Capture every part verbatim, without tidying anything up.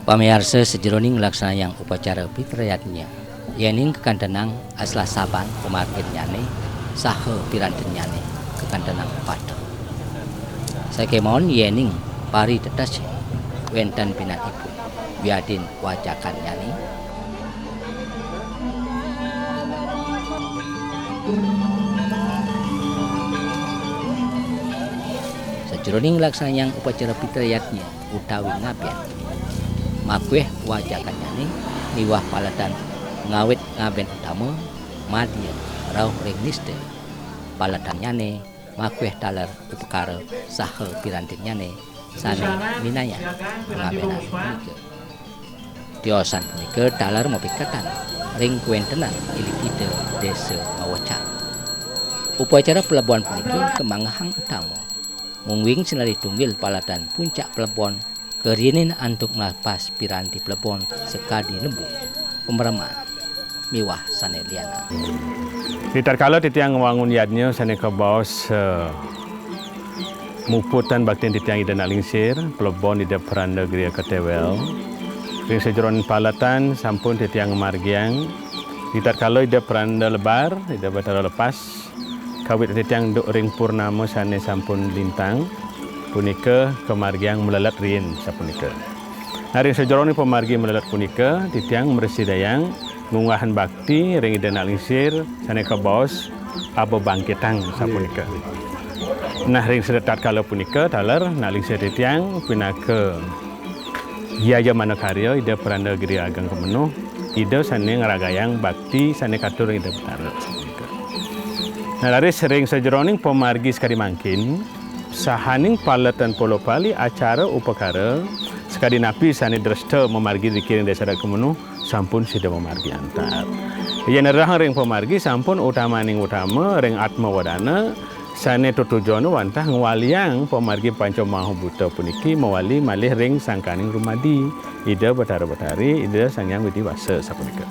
Pamiarsa, sajeroning nglaksanayang upacara pitrayatnya, yening kakantenang aslah saban pamarginnyané saha pirantinyané kakantenang patuh. Sakémaon yening paritetes wénten pinanipun wiadin wacakannyané. Sajeroning nglaksanayang upacara pitrayatnya utawi ngabén, makuéh wacakannyané miwah paletan ngawit ngabén utama, madya rauh ring nista. Paletannyané makuéh taler upakara saha pirantinnyané sané minayang pangabénan punika. Tiosan punika taler mapiketan ring kawéntenan ilikita désa Mawecan. Upacara plebon puniki kamanggehang utama, mungguing sinalih tunggil paletan puncak plebon kariinin antuk mlapas piranti plebon sakadi lembu, pamreman, miwah sané lianan. Ritatkala titiang ngwangun yadnya sané kabaos, eh, muputang baktin titiang Ida Anak Lingsir, plebon Ida Pranda Gria Ketewel. Ring sajeroning paletan sampun titiang ngamargiang, ritatkala Ida Pranda lebar, Ida Batara lepas, kawit titiang duk ring purnama sané sampun lintang, punika kamargiang malelet riin sapunika. Nah, ring sajeroning pamargi malelet punika, titiang mrasidayang ngunggahang bakti ring Ida Anak Lingsir sané kabaos ababangkitang sapunika. Nah, ring satatkala punika taler Anak Lingsir titiang pinaka yaya manakarya Ida Pranda Giri Ageng Kemenuh, Ida sané ngragayang bakti sané katur ring Ida Betara. Nah, raris ring sajeroning pamargi sakadi mangkin, sahaning paletan pola pali acara upakara sakadi napi sané dresta mamargi driki ring Desa Adat Kemenuh, sampun sida mamargi antar. Yén nerehang ring pamargi sampun utamaning utama ring Atma Wadana, sané tetujon wantah ngwaliang pamargi panca maha buta puniki mawali malih ring sangkaning rumadi Ida Batara Batari, Ida Sang Hyang Widhi Wasa sapunika.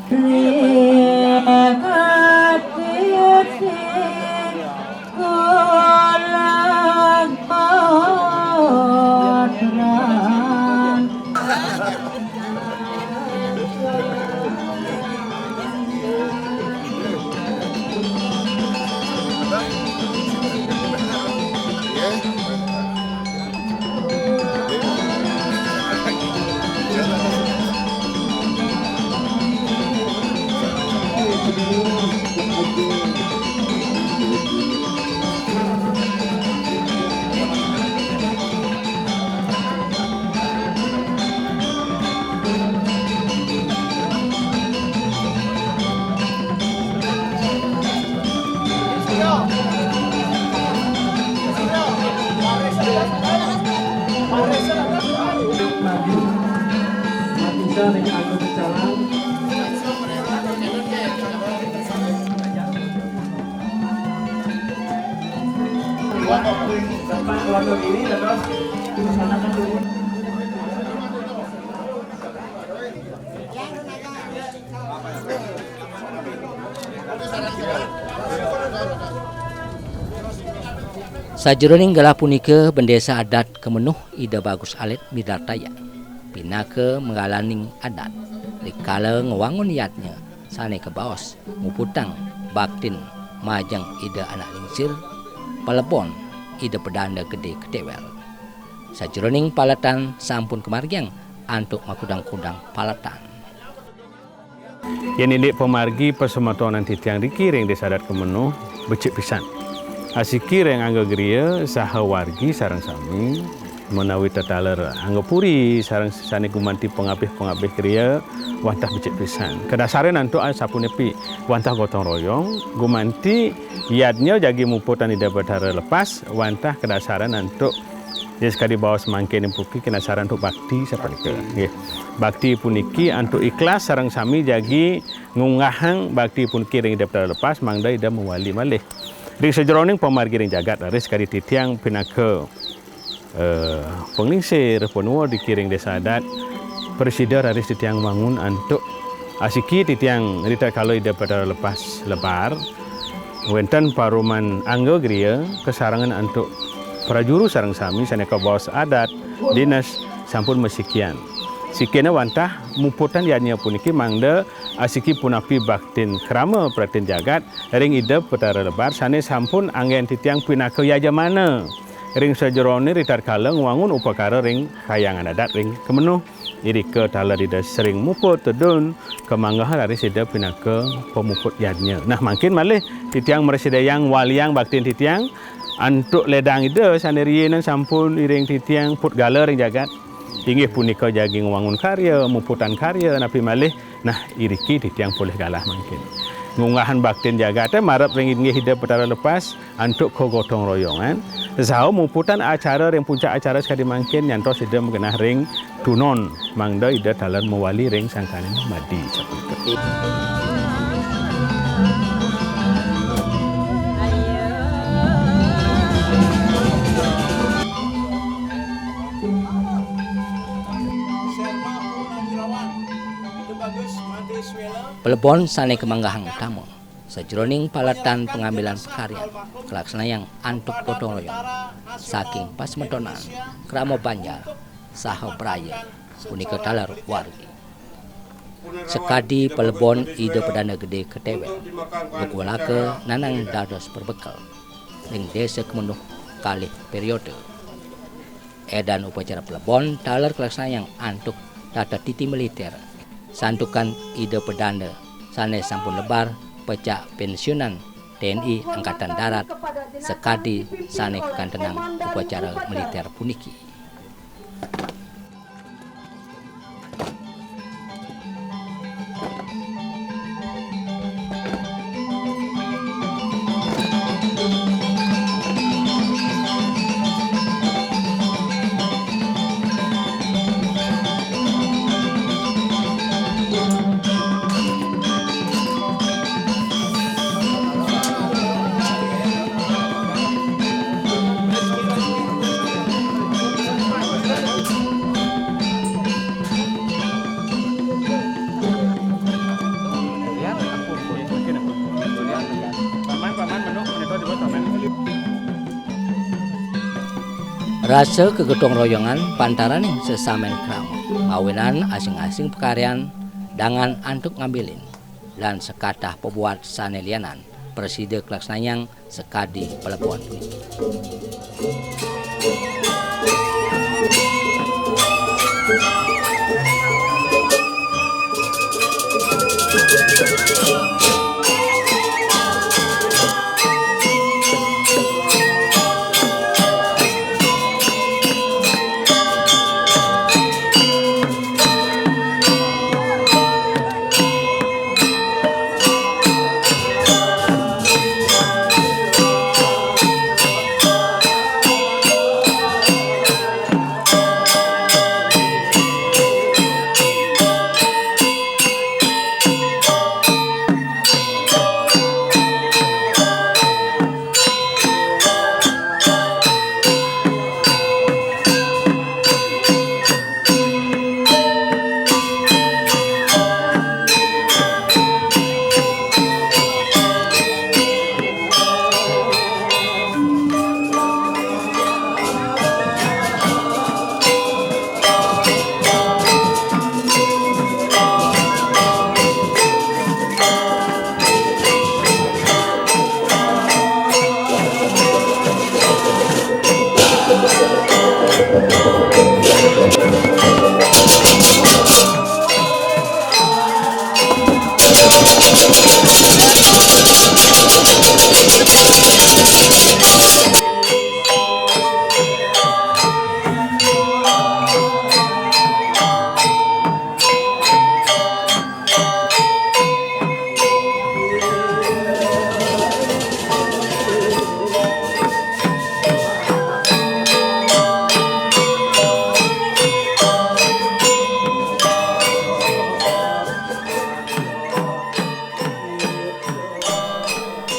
Sajeroning galah punika, Bendesa Adat Kemenuh Ida Bagus Alit midartayang pinaka manggalaning adat rikala ngwangun yadnya sané kabaos muputang baktin majeng Ida Anak Lingsir, palebon Ida Pedanda Gedé Ketewel. Sajeroning paletan sampun kamargiang antuk makudang-kudang paletan. Yén indik pamargi pasemetonan titiang riki ring Desa Adat Kemenuh, becik pisan. Asiki ring angga griya saha wargi sareng sami, menawi tetaler angga puri sareng sané gumanti pangabih-pangabih griya, wantah becik pisan. Kadasarin antuk asapunapi, wantah gotong royong, gumanti yadnya jagi muputang Ida Betara lepas, wantah kadasarin antuk, ya, sakadi baos mangkin puniki kadasarin antuk bakti sapunika. Nggih. Bakti puniki antuk ikhlas sareng sami jagi ngunggahang bakti puniki ring Ida Betara lepas, mangda Ida mawali malih. Ring sajeroning pamargi ring jagat, raris kadi titiang pinaka, eh, panglingsir, panuwun riki ring Desa Adat, prasida raris titiang wangun antuk asiki titiang ritatkala Ida Betara lepas lebar, wénten paruman angga griya, kasarengan antuk prajuru sareng sami sané kabaos adat, dinas, sampun masikian. Sikiné wantah muputang yadnya puniki mangda asiki punapi baktin krama pratin jagat ring Ida Betara lebar sané sampun anggén titiang pinaka yajamana ring sajeroning ritatkala ngwangun upakara ring Kahyangan Adat ring Kemenuh. Irika taler Ida sering muput tedun, kamanggahan raris Ida pinaka pamuput yadnya. Nah, mangkin malih titiang mrasidayang waliang baktin titiang antuk lédang Ida sané riinan sampun iring titiang putgala ring jagat. Inggih punika jagi ngwangun karya, muputang karya, napi malih. Nah, iriki titiang polih galah mangkin. Ngunggahang baktin jagaté marep ring inggih Ida Betara lepas antuk kagotong royongan. Saha muputang acara ring puncak acara sakadi mangkin nyantos Ida magenah ring tunon mangda Ida taler mawali ring sangkaning madi sapunika. Plebon sané kamanggahang utama sajeroning paletan pangambilan pakaryan kalaksanayang antuk gotong royong saking pasemetonan, krama banjar, saha braya, punika taler wargi. Sakadi plebon Ida Pedanda Gedé Ketewel, magwelaka nanang dados perbekel ring Desa Kemenuh kalih perioda. Édan upacara plebon taler kalaksanayang antuk tata titi militer. Santukan Ida Pedanda sané sampun lebar pecak pensiunan T N I Angkatan Darat sakadi sané kakantenang upacara militer puniki. Rasa kagotong royongan pantaraning sesamén krama, mawinan asing-asing pakaryan dangan antuk ngambilin, lan sakatah pabuat sané lianan prasida kalaksanayang sakadi palebon puniki.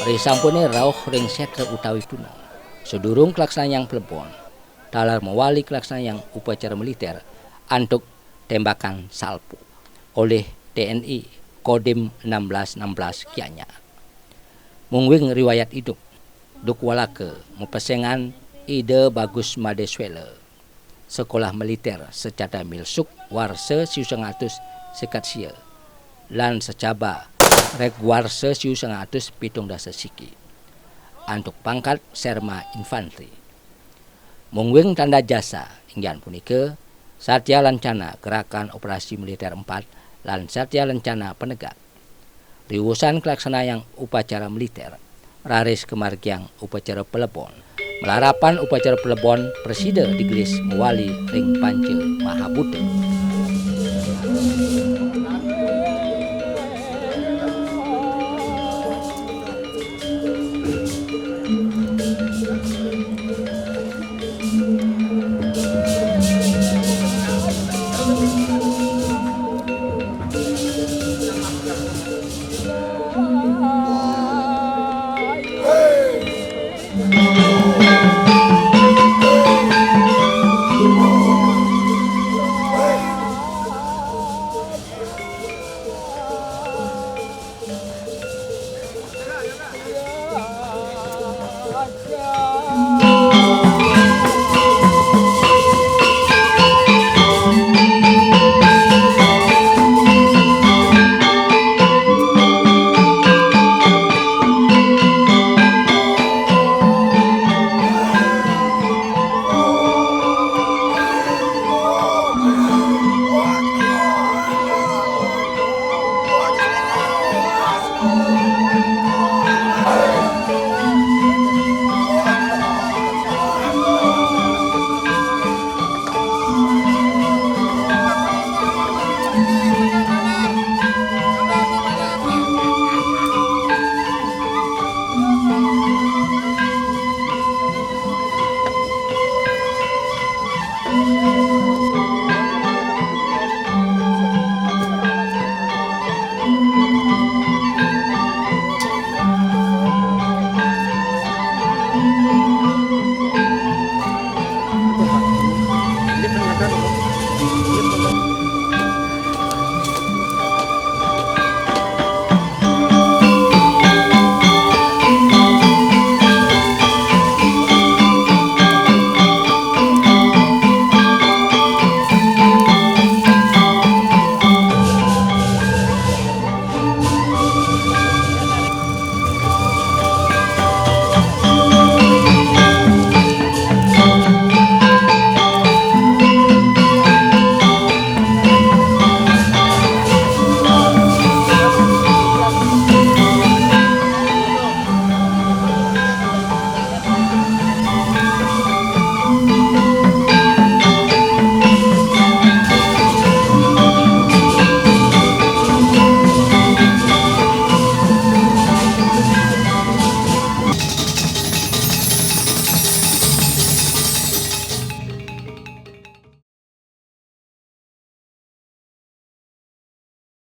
Risampune rauh ring setra utawi puneng, sadurung kalaksanayang plebon, taler mawali kalaksanayang upacara militer antuk tembakan salpu olih T N I Kodim enam belas enam belas Gianyar. Mungguing riwayat idup, duk walaka mapesengan Ida Bagus Madeswela, sekolah militer sacada milsuk warsa siu sanga atus sikat sia, lan sacaba reg warsa siu sanga atus pitung dasa siki, antuk pangkat Serma Infantri. Mungguing tanda jasa, inggih punika, Satya Lancana Gerakan Operasi Militer empat lan Satya Lancana Penegak. Riwusan kalaksanayang upacara militer, raris kamargiang upacara plebon. Malarapan upacara plebon prasida digelis mawali ring panca mahabuta.